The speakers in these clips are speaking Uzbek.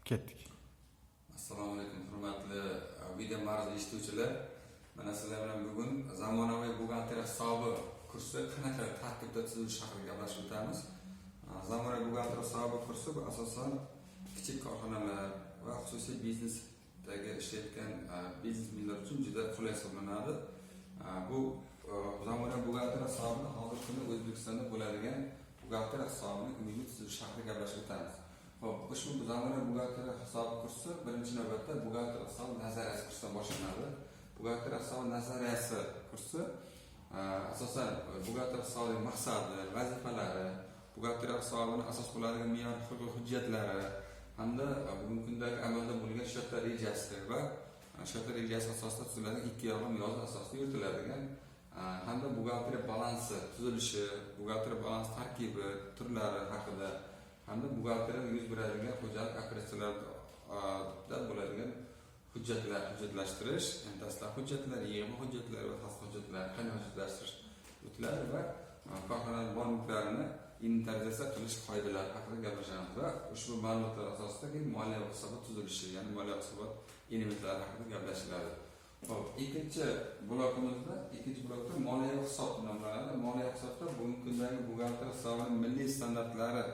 Ketdik. Assalomu alaykum, hurmatli video ma'ruza eshituvchilar. Mana sizlar bilan bugun zamonaviy buxgalteriya hisobi kursi qanaqa tartibda tuzilishi haqida gaplashib o'tamiz. Zamonaviy buxgalteriya hisobi kursi bu asosan kichik korxonalar va xususiy biznesdagi ishlayotgan biznesmenlar uchun juda qulay hisoblanadi. Bu zamonaviy buxgalteriya hisobini hozirgi kunda O'zbekistonda bo'ladigan buxgalteriya hisobini umumiy tuzilishi haqida gaplashib o'tamiz. Xo'p, ushbu zamonaviy buxgalteriya hisobi kursi birinchi navbatda buxgalteriya hisobi nazariyasi kursidan boshlanadi. Buxgalteriya hisobi nazariyasi kursi asosan buxgalteriya hisobining maqsadi, vazifalari, buxgalteriya hisobini asos bo'ladigan me'yor huquqiy hujjatlari hamda bugungi kundagi amalda bo'lgan счётlar rejasi va счётlar rejasi asosida tuziladigan ikki yoqli yozuv asosida yuritiladigan hamda buxgalteriya balansi tuzilishi, buxgalteriya balansi tarkibi, turlari haqida hamda buxgalteriyada yuz beradigan xo'jalik operatsiyalarida bo'ladigan hujjatlar, hujjatlashtirish, ya'ni dastlabki hujjatlar, yig'ma hujjatlar va tasdiq hujjatlar qanday hujjatlashtirish o'tiladi va korxona bor mulklarini inventarizatsiya qilish qoidalari haqida gaplashamiz va ushbu ma'lumotlar asosida keyin moliya hisobot tuzilishi, ya'ni moliya hisobot elementlari haqida gaplashiladi. Xo'p, ikkinchi blokimizda, ikkinchi blokda moliyaviy hisob nomlanadi. Moliyaviy hisobda bugungi kundagi buxgalter hisobining milliy standartlari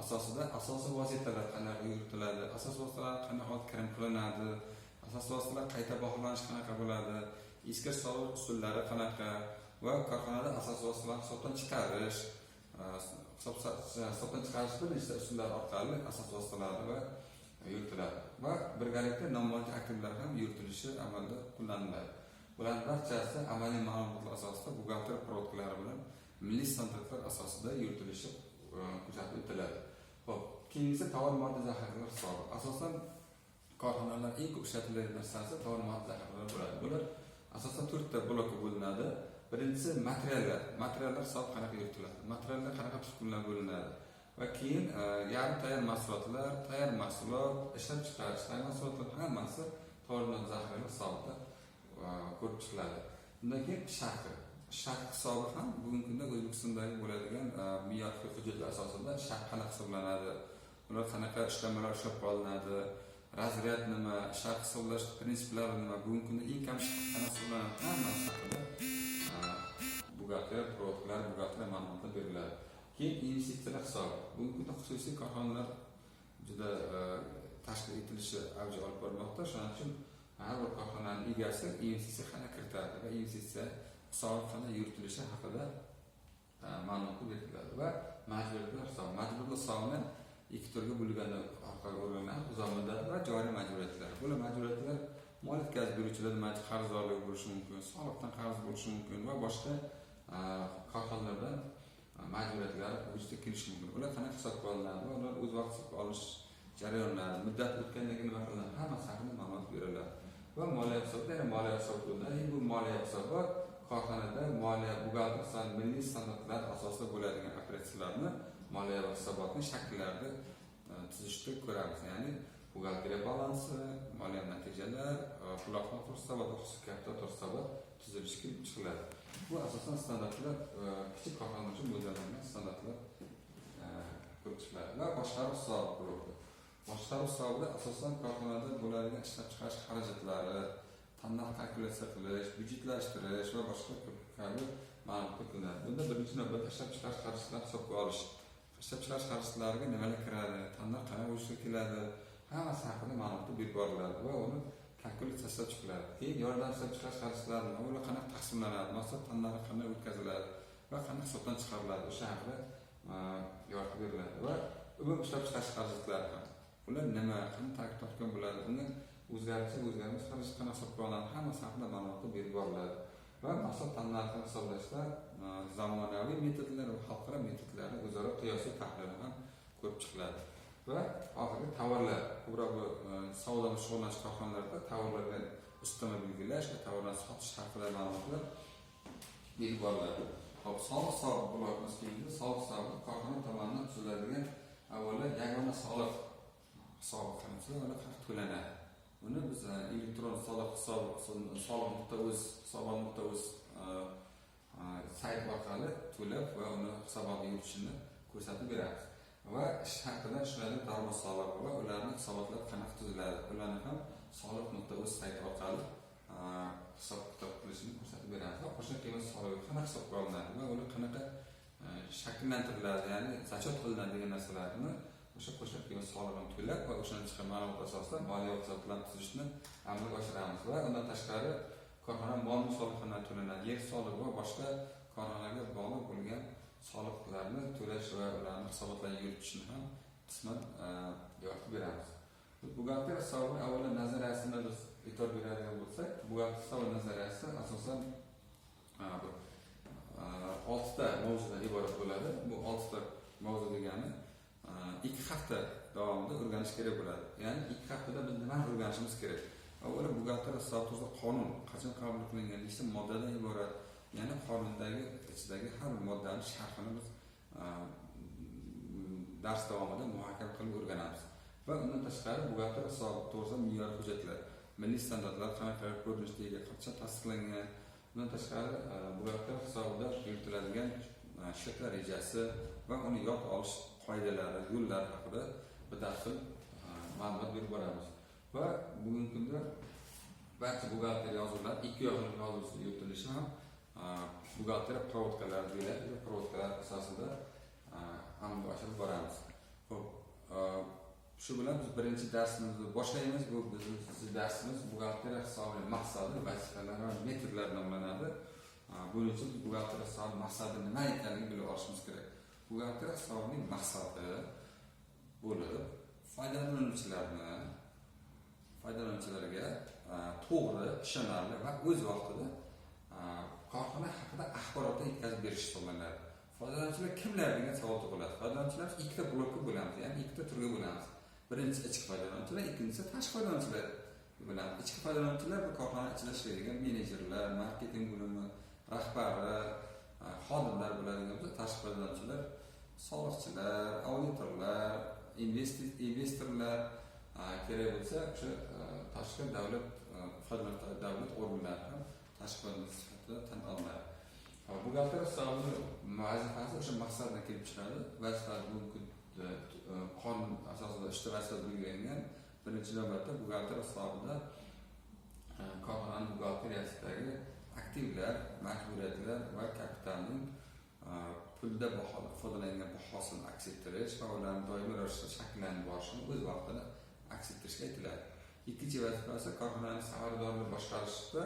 asosida asosiy vositalar qanaqa yuritiladi, asosiy vositalar qanaqa holda kirim qilinadi, asosiy vositalar qayta baholanishi qanaqa bo'ladi, eskish soliq usullari qanaqa va korxonada asosiy vositalarni hisobdan chiqarish, hisobdan chiqarish bir nechta usullar orqali asosiy vositalarni va yuritiladi va birgalikda nomoddiy aktivlar ham yuritilishi amalda qo'llaniladi. Bularning barchasi amaliy ma'lumotlar asosida buxgalter проводка lari bilan milliy standartlar asosida yuritilishi ko'rsatib o'tiladi. Xo'p, keyingisi tovar moddiy zaxiralar hisobi. Asosan korxonalar eng ko'p ishlatiladigan narsasi tovar moddiy zaxiralar bo'ladi. Bular asosan to'rtta blokka bo'linadi. Birinchisi materiallar. Materiallar hisobi qanaqa yuritiladi? Materiallar qanaqa turkumlarga bo'linadi? Va keyin yarim tayyor mahsulotlar, tayyor mahsulot, ishlab chiqarish, tayyor mahsulotlar hammasi tovar moddiy zaxiralar hisobida ko'rib chiqiladi. Undan keyin sharhi. Sharh hisobi ham bugungi kunda O'zbekistondagi bo'ladigan me'yor hujjatlar asosida sharh qanaqa hisoblanadi, ular qanaqa ishlamalar ushlab qolinadi, разряд nima, sharh hisoblash prinsiplari nima, bugungi kunda eng kam sharh qanaqa hisoblanadi, hammasi haqida buxgalteriya проводка lar, buxgalteriya ma'lumotlar beriladi. Keyin investitsiyalar hisobi. Bugungi kunda xususiy korxonalar juda tashkil etilishi avj olib bormoqda. Shuning uchun har bir korxonaning egasi investitsiya qanday kiritadi va investitsiya hisobi qanday yuritilishi haqida ma'lumotlar beriladi va majburiyatlar hisobi. Majburiyatlar hisobini ikki turga bo'lganda orqali o'rganiladi: uzoq muddatli va joriy majburiyatlar. Bular majburiyatlar mol yetkazib beruvchilardan qarzdorligi bo'lishi mumkin, soliqdan qarz bo'lishi mumkin va boshqa korxonalardan majburiyatlar vujudga kelishi mumkin. Ular qanaqa hisobga olinadi va ular o'z vaqtida hisobga olish jarayonlari, muddat o'tgandan keyin nima qilinadi, hammasi haqida ma'lumot beriladi. Va moliya hisobida, yana moliya hisobida, bu moliya hisobot korxonada moliya buxgalter milliy standartlar asosida bo'ladigan operatsiyalarni moliya hisobotni shakllarida tuzishda ko'ramiz. Ya'ni buxgalteriya balansi, moliya natijalar, pul oqimi hisobot va xususiy kapital hisobot tuzilishi kelib chiqiladi. Bu asosan standartlar kichik korxonalar uchun mo'ljallangan standartlar ko'rib chiqiladi. Va boshqaruv hisobi bloki. Boshqaruv hisobida asosan korxonada bo'ladigan ishlab chiqarish xarajatlari, tannarx kalkulyatsiya qilish, byudjetlashtirish va boshqa kabi ma'lumotlar qilinadi. Bunda birinchi navbatda ishlab chiqarish xarajatlarini hisobga olish. Ishlab chiqarish xarajatlariga nimalar kiradi, tannarx qanaqa vujudga keladi, hammasi haqida ma'lumotlar berib boriladi va uni kalkulyatsiya ishlab chiqiladi. Keyin yordam ishlab chiqarish xarajatlari ular qanaqa taqsimlanadi, mahsulot tannarxi qanday o'tkaziladi va qanday hisobdan chiqariladi, o'sha haqida yoritib beriladi va umumiy ishlab chiqarish xarajatlari ham. Ular nima, qanday tarkib topgan bo'ladi, uni o'zgarishi, o'zgarmas xarajat qanaqa hisobga olinadi, hammasi haqida ma'lumotlar berib boriladi. Va mahsulot tannarxini hisoblashda zamonaviy metodlar va xalqaro metodlarni o'zaro qiyosiy tahlili ham ko'rib chiqiladi. Va oxirgi tovarlar, ko'proq bu savdo bilan shug'ullanish korxonalarida tovarlarga ustama belgilash va tovarlarni sotish haqida ma'lumotlar berib boriladi. Xo'p, soliq hisobi blokimiz keyingi soliq hisobi korxona tomonidan tuziladigan avvalo yagona soliq hisobi qanaqa tuziladi, ular qanaqa to'lanadi. Uni biz elektron soliq hisobi soliq.uz, hisobot.uz sayt orqali to'lab va uni hisobotni yuritishini ko'rsatib beramiz. Va ish haqidan tushunadigan daromad solig'i va ularni hisobotlari qanaqa tuziladi, ularni ham soliq.uz sayti orqali hisob kitob qilishini ko'rsatib beramiz. Va qo'shma qiymat solig'i qanaqa hisobga olinadi va ular qanaqa shakllantiriladi, ya'ni зачет qilinadi degan narsalarni o'sha qo'shma qiymat solig'ini to'lab va o'shandan chiqqan ma'lumot asosida moliya hisobotlarini tuzishni amalga oshiramiz. Va undan tashqari korxona mol mulk solig'i to'lanadi, yer solig'i va boshqa korxonaga bog'liq bo'lgan soliqlarni to'lash va ularni hisobotlarini yuritishni ham qisman yoritib beramiz. Buxgalter hisobi avvalo nazariyasini biz e'tibor beradigan bo'lsak, buxgalter hisobi nazariyasi asosan bir oltita mavzudan iborat bo'ladi. Bu oltita mavzu degani 2 hafta davomida o'rganish kerak bo'ladi. Ya'ni 2 haftada biz nimani o'rganishimiz kerak? Avvalo buxgalter hisobi to'g'risida qonun qachon qabul qilingan, nechta moddadan iborat, ya'ni qonundagi ichidagi har bir moddani sharhini biz dars davomida muhokama qilib o'rganamiz. Va undan tashqari buxgalter hisobi to'g'risida me'yor hujjatlar, milliy standartlar qanaqa ko'rinishda ega, qachon tasdiqlangan, undan tashqari buxgalter hisobida yuritiladigan счет lar rejasi va uni yod olish qoidalari, yo'llari haqida batafsil ma'lumot berib boramiz. Va bugungi kunda barcha buxgalter yozuvlar ikki yoqli yozuvsiz yuritilishi ham buxgalter проводка lar deyiladi. Проводка lar asosida amalga oshirib boramiz. Ho'p, shu bilan biz birinchi darsimizni boshlaymiz. Bu bizni darsimiz buxgalteriya hisobining maqsadi, vazifalari va metodlari nomlanadi. Buning uchun biz buxgalteriya hisobi maqsadi nima ekanligini bilib olishimiz kerak. Buxgalteriya hisobining maqsadi bo'lib foydalanuvchilarga to'g'ri, ishonarli va o'z vaqtida korxona haqida axborotni yetkazib berish hisoblanadi. Foydalanuvchilar kimlar degan savol tug'iladi. Foydalanuvchilar ikkita blokka bo'lamiz, ya'ni ikkita turga bo'lamiz. Birinchisi ichki foydalanuvchilar, ikkinchisi tashqi foydalanuvchilar bo'lamiz. Ichki foydalanuvchilar bu korxona ichida ishlaydigan menejerlar, marketing bo'limi rahbari, xodimlar bo'ladigan bo'lsa, tashqi foydalanuvchilar soliqchilar, auditorlar, investorlar, kerak bo'lsa o'sha tashqi davlat foydalanuvchi davlat organlari ham tashqi foydalanuvchi sifatida tan olinadi. Buxgalter hisobini vazifasi o'sha maqsaddan kelib chiqadi. Vazifa bugungi kunda qonun asosida uchta vazifa belgilangan. Birinchi navbatda buxgalter hisobida korxonani buxgalteriyasidagi aktivlar, majburiyatlar va kapitalning pulda ifodalangan bahosini aks ettirish va ularni doimiy ravishda shakllanib borishini o'z vaqtida aks ettirishga aytiladi. Ikkinchi vazifasi korxonani samaradorlik boshqarishda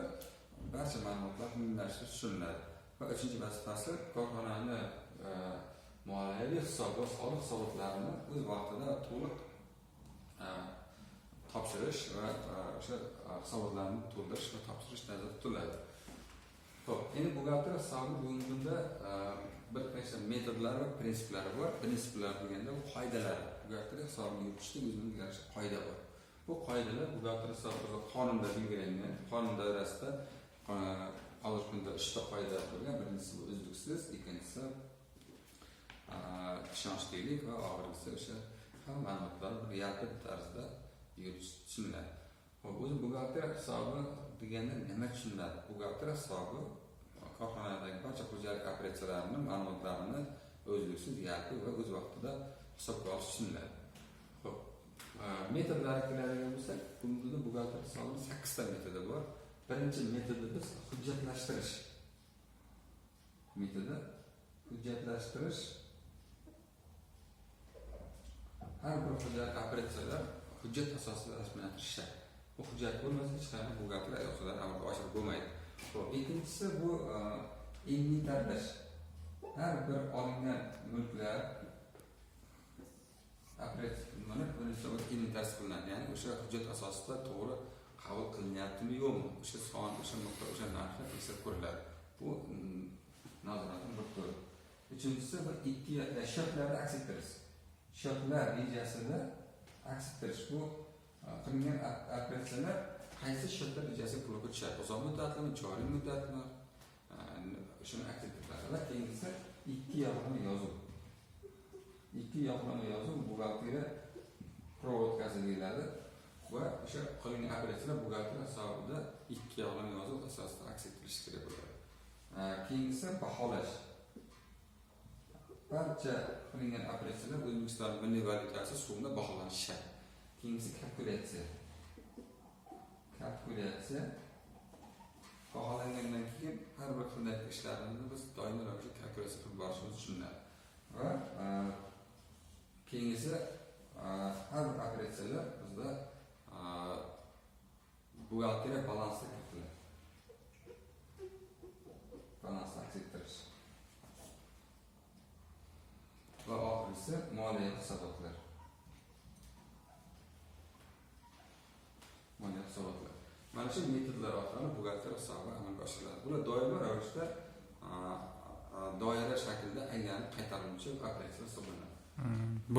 barcha ma'lumotlar umumlashtirish tushuniladi. Va uchinchi vazifasi korxonani moliyaviy hisob va soliq hisobotlarini o'z vaqtida to'liq topshirish va o'sha hisobotlarni to'ldirish va topshirish nazarda tutiladi. Ho'p, endi buxgalter hisobi bugungi kunda bir qancha metodlari va prinsiplari bor. Prinsiplar deganda bu qoidalar. Buxgalteriya hisobini yuritishda o'zining yarasha qoida bor. Bu qoidalar buxgalter hisobi qonunda belgilangan. Qonun doirasida hozirgi kunda uchta qoida bo'lgan. Birinchisi bu uzluksiz, ikkinchisi ishonchlilik va oxirgisi o'sha hamma ma'lumotlarni bir yalpi tarzda yuritish tushuniladi. Ho'p, o'zi buxgalteriya hisobi deganda nima tushuniladi? Buxgalteriya hisobi korxonadagi barcha xo'jalik operatsiyalarini ma'lumotlarini uzluksiz, yalpi va o'z vaqtida hisobga olish tushuniladi. Ho'p, metodlarga keladigan bo'lsak, bugungi kunda buxgalter hisobini sakkizta metodi bor. Birinchi metodi biz hujjatlashtirish metodi. Hujjatlashtirish: har bir xo'jalik operatsiyalar hujjat asosida rasmiylashtirish shart. Bu hujjat bo'lmasa, hech qanday buxgalteriya hisoblarini amalga oshirib bo'lmaydi. Ho'p, ikkinchisi bu inventarlash. Har bir olingan mulklar operatsiya inventarz qilinadi, ya'ni o'sha hujjat asosida to'g'ri qabul qilinyaptimi, yo'qmi, o'sha son, o'sha miqdor, o'sha narxi tekshirib ko'riladi. Bu nazoratning bir turi. Uchinchisi bu ikki счет larda aks ettirish, счет lar rejasida aks ettirish. Bu qilingan operatsiyalar qaysi счет lar rejasiga pulga tushadi, uzoq muddatlimi, joriy muddatmi, shuni aks ettiriladi. Va keyingisi ikki yoqlama yozuv. Ikki yoqlama yozuv buxgalteriya проводка si deyiladi va o'sha qilingan operatsiyalar buxgalteriya hisobida ikki yoqlama yozuv asosida aks ettirilishi kerak bo'ladi. Keyingisi baholash. Barcha qilingan operatsiyalar O'zbekiston milliy valyutasi so'mda baholanishi shart. Keyingisi kalkulyatsiya. Kalkulyatsiya baholangandan keyin har bir qilinayotgan ishlarimizni biz doimiy ravishda kalkulyatsiya qilib borishimiz tushuniladi. Va keyingisi har bir operatsiyalar bizda buxgalteriya balansga kiritiladi. Balansni aks ettirish. Va oxirgisi moliya hisobotlar. Moliya hisobotlar. Mana shu metodlar orqali buxgalter hisobi amalga oshiriladi. Bular doimiy ravishda doira shaklida aylanib qaytariluvchi operatsiyalar hisoblanadi. Bu